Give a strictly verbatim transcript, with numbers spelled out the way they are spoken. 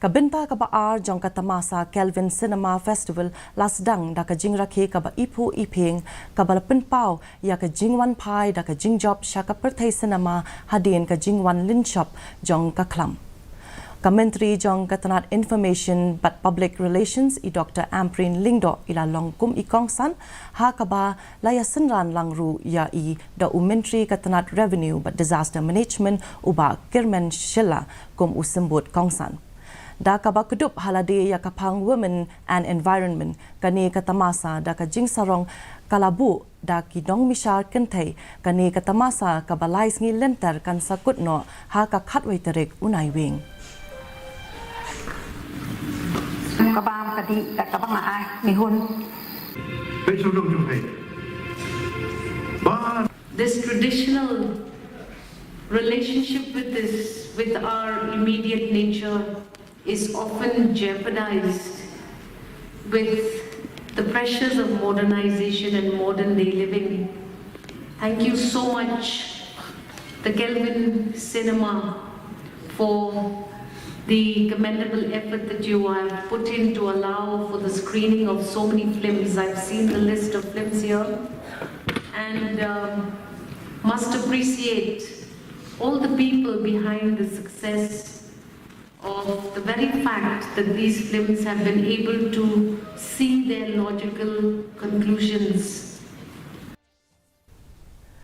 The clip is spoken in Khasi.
Ka bynta kaba ar jong ka tamasa Kelvin Cinema Festival la sdang da ka jingrakhe kaba iphuh iphieng kaba la pynpaw ïa ka jingwan phai da ka jingjop sha ka pyrthei cinema hadien ka jingwan lynshop jong ka khlam. Ka Myntri jong ka tnat Information bad Public Relations, i Doktor Ampareen Lyngdoh, i la long kum i kongsan, ha kaba la ïa synran lang ruh ïa i da u Myntri ka tnat Revenue bad Disaster Management, u Bah Kyrmen Shylla, kum u symbud kongsan. Da kaba kdup ha lade ïa ka phang Women and Environment, kane ka tamasa da ka jingsarong ka la buh da ki nongbishar kynthei, kane ka tamasa kaba lai sngi lynter kan sa kut noh ha ka khatwei tarik u Naiwieng. Ka bam ka dih, ka, ka bang ai, mihun. Pei shu dong jong pei. Ba. This traditional relationship with this, with our immediate nature is often jeopardized with the pressures of modernization and modern day living. Thank you so much, the Kelvin Cinema, for the commendable effort that you have put in to allow for the screening of so many films. I've seen the list of films here and um, must appreciate all the people behind the success of the very fact that these films have been able to see their logical conclusions